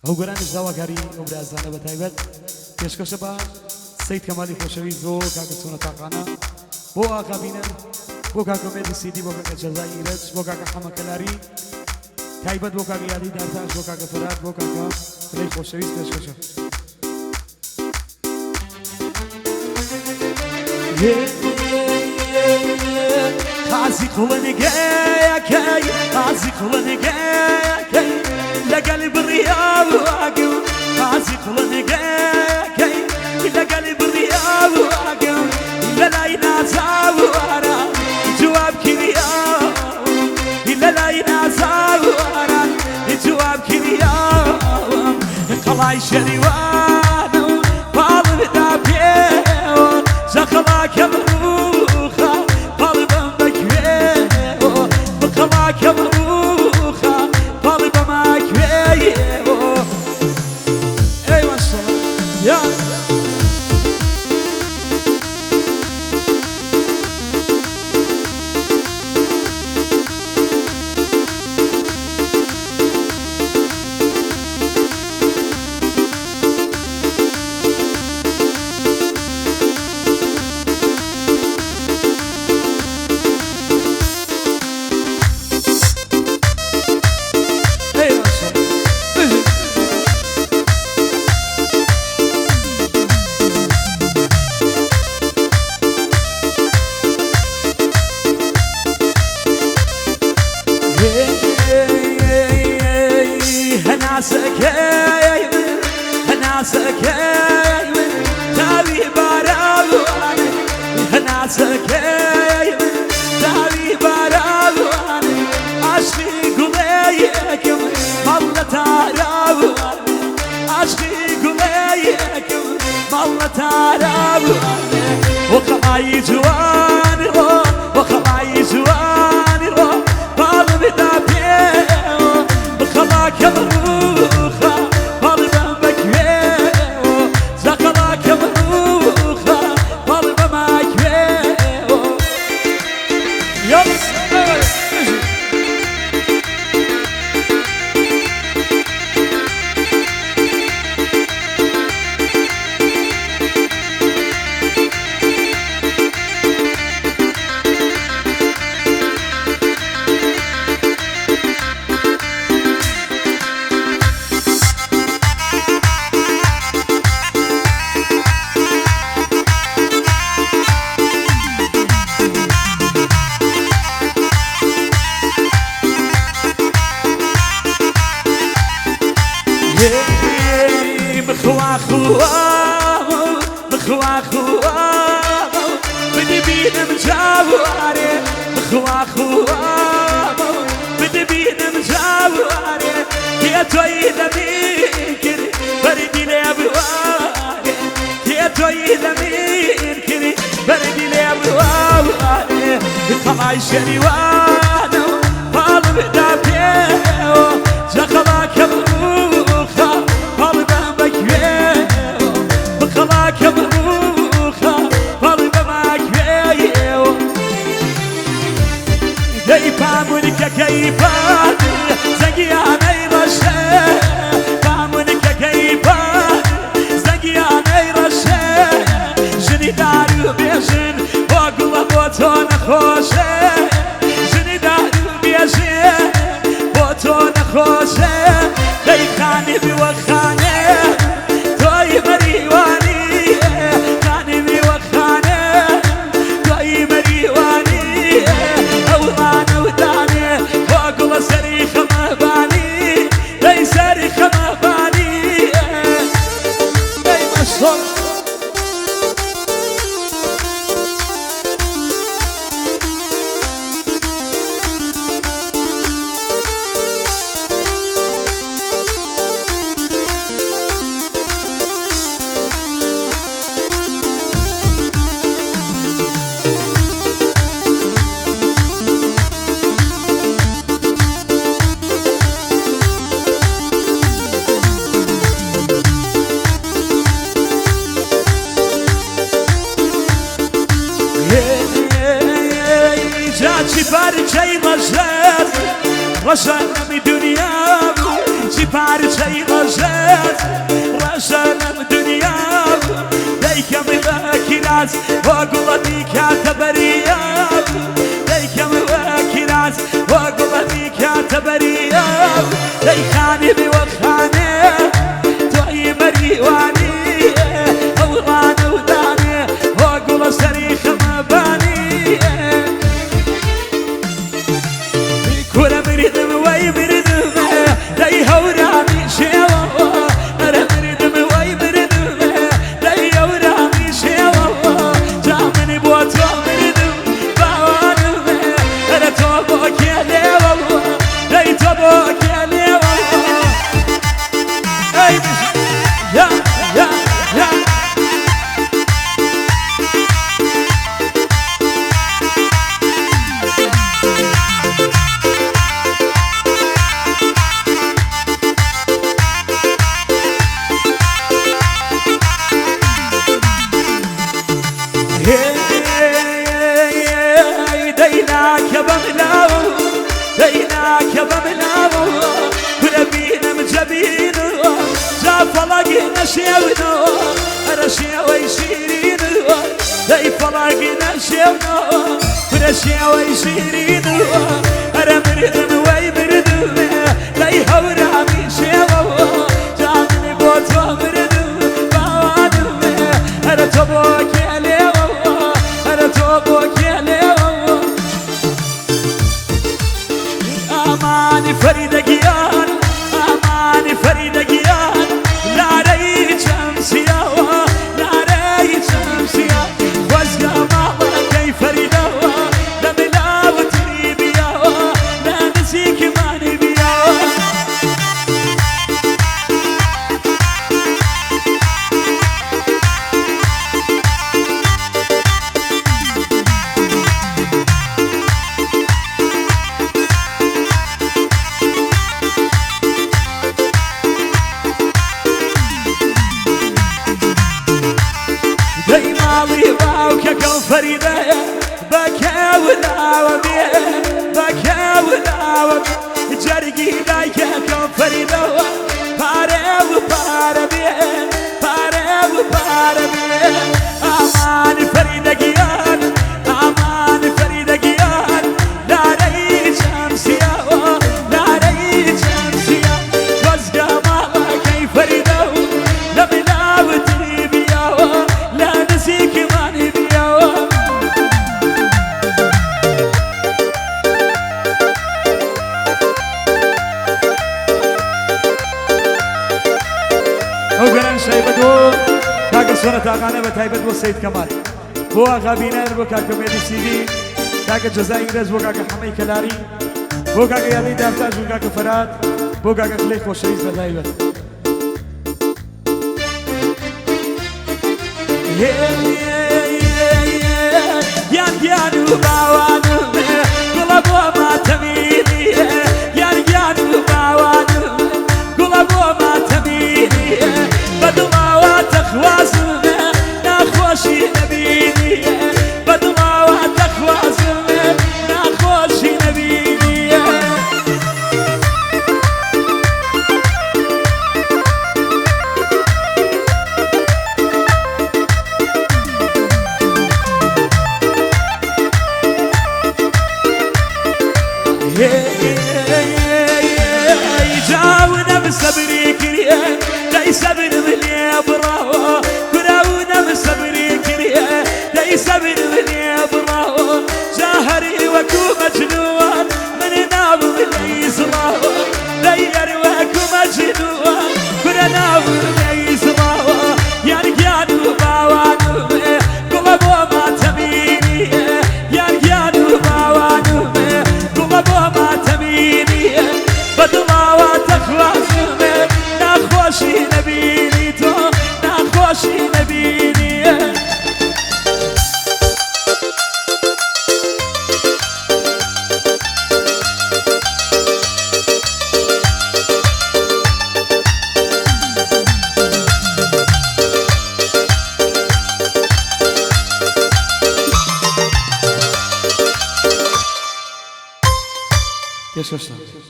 ئەو گۆرانیش داواکاری ئەو برازانە بە تایبەت پێشکەشە بە سەید کەمالی خۆشەویست، بۆ کاکە سۆنە تاقانە، بۆ ئاغا بینەر، بۆ کاکە مێردی سیدی، بۆ کاکە جەزای ئیرەج، بۆ کاکە حەمە کەلاری، تایبەت بۆ کاکە یادی دارتاش، بۆ کاکە فەرهاد، بۆ کاکە فرەی خۆشەویست پێشکەشە. قازی قوڵنگەکەی، قازی قوڵنگەکەی لەگەڵ بڕیاوەگەم، قازی قوڵنگەکەی لەگەڵ بڕیاوەگەم، لەلای نازاوارە جواب کریا، لەلای نازاوارە جواب کریا. قەڵای شەریوانە و پاڵمدا پێوە، زەخڵاکەم ڕووخا پاڵبم بەکوێوە، بقەڵاکەم ڕووخا پاڵبەماکوێیەوە. ئەی ماشەڵڵا یا. ئەی ماشەڵڵا بژی. هەناسەکەی من، هەناسەکەی من تاوی باراوانێ، هەناسەکەی من تاوی باراوانێ، عاشقی گوڵەیەکم ماڵ لە تاراوانێ، عاشقی گوڵەیەکم ماڵ لە تاراوانێ. وەقەڵای جوانی ڕۆ، وەقەڵای جوانی ڕۆ پاڵمدا پێوە، بخەڵاکەم ڕووخا پاڵبەم بەکوێوە، زەقەڵاکەم ڕووخا پاڵبەماکوێوە. یاڵا بژی. بخوا خوا بخوا خوا بدبینم جاوارێ، بخوا خوا بدبینم جاوارێ، تێ تۆی لەمین کرد بەردی لێ بوارێ، تێ تۆی لەمین کرد بەردی لێ بوارێ. قەڵای شەریوانە و پاڵمدا پێوە، جەخەڵاکەم ڕووخا پاڵبەم بەکوێوە، بخەڵاکەم ڕووخا پاڵبەماکوێیەوە. دەی پامونکەکەی پاد زەنگیانەی ڕەشە، پامونکەکەی پاد زەنگیانەی ڕەشە، ژنی دار و بێژن بۆ گوڵە بۆ تۆ نەخۆشە، ژنی دار و بێژن بۆ تۆ نەخۆشە. دەی خانی بوەخانێ تۆی مەریوانی، خانی بوەخانێ تۆی مەریوانی، ئەوڕانە و دانێ بۆ گوڵە سەری خەمەبانی، دەی سەری خەمەبانی. ئەی مەشڵ. جا چی پارچەی ڕەشەت ڕەشە نەمی دنیا، چی پارچەی ڕەشەت ڕەشە لەم دنیا دەیکەم بە کیراس بۆ گوڵە بیکاتە بەریا دەیکەم بە کیراس بۆ گوڵە بیکاتە بەریا دەیخانی بوەخانێ تۆی مەریوانی ئەوڕانە و دانێ بۆ گوڵە سەری خەمەبانی کورە مردم وەی مردم دەی هەورامی شێوە ئەرە مردم وەی مردم دەی هەورامی شێوە جا من بۆ تۆ مردم باوانم ئەرە تۆ بۆ کێ لێوە دەی تۆ بۆ کێ لێوە ئەی یا یا یا دەیناکە بەملاوە دەیناکە بەملاوە کورە بینم جەبینەوە جا فەڵەگی نەشێونەوە ئەرە شێوەی شیرینەوە دەی فەڵەگی نەشێونەوە کورە شێوەی شیرینەوە ئەرە مردم وەی مردم دەی هەورامی شێوەوە جا من بۆ تۆ مردم باوانم ئەرە تۆ بۆ کێ لێوە ئەرە تۆ بۆ کێ لێوە ئامانی فەریدە گیان ئامانی فەریدە گیان لارەی چەمسیاوە لارەی چەمسیا خۆزگە ماڵەکەی فەریدەوە لە ملاوە تری بیاوە لە نزیکمانی بیاوە. دەی ماڵی باوکەکەم فەریدەیە بەکەولاوە بێ بەکەولاوە جەرگی دایکەکەم فەریدەوە پارە و پارە بێ پارە و پارە بێ ئامانی فەریدە گیان ئامانی فەریدە گیان لارەی چەمسیاوە لارەی چەمسیا خۆزگە ماڵەکەی فەریدەوە لە ملاوتری بیاوە لە نزیکمانی بیاوە. ئەو گەران شایبەت بۆ کاکە سۆرە تاقانە بە تایبەت بۆ سەید کەمال بۆ ئاغا بینەر بۆ کاکە مێدی سیدی کاکە جەزای ئینگلز بۆ کاکە حەمەی کەلاری بۆ کاکە یادەی دارتاش بۆ کاکە فەرات بۆ کاکە کلەی خۆشەویست بە تایبەت. گیان گیان و باوانم گوڵە بۆ ماتەمینی گیان گیان و باوانم گوڵە بۆ ماتەمینی بەدڵاوە تەخوازم ناخۆشی نەبینی بەدڵاوە تەخوازم ناخۆشی نەبینی. جاونا بصبري كريه داي صبر ملي براو كراونا بصبري كريه داي صبر ملي براو جاهري وكو مجنون من ناب ملي زراو داير وكو مجنون كرا ناب ملي زراو يا رجال وباوانو قلبو ما تبيني يا رجال وباوانو قلبو ما تبيني بەدڵاوە تەخوازمێ ناخۆشی نەبینی تۆ ناخۆشی نەبینی. پێشکەشتان.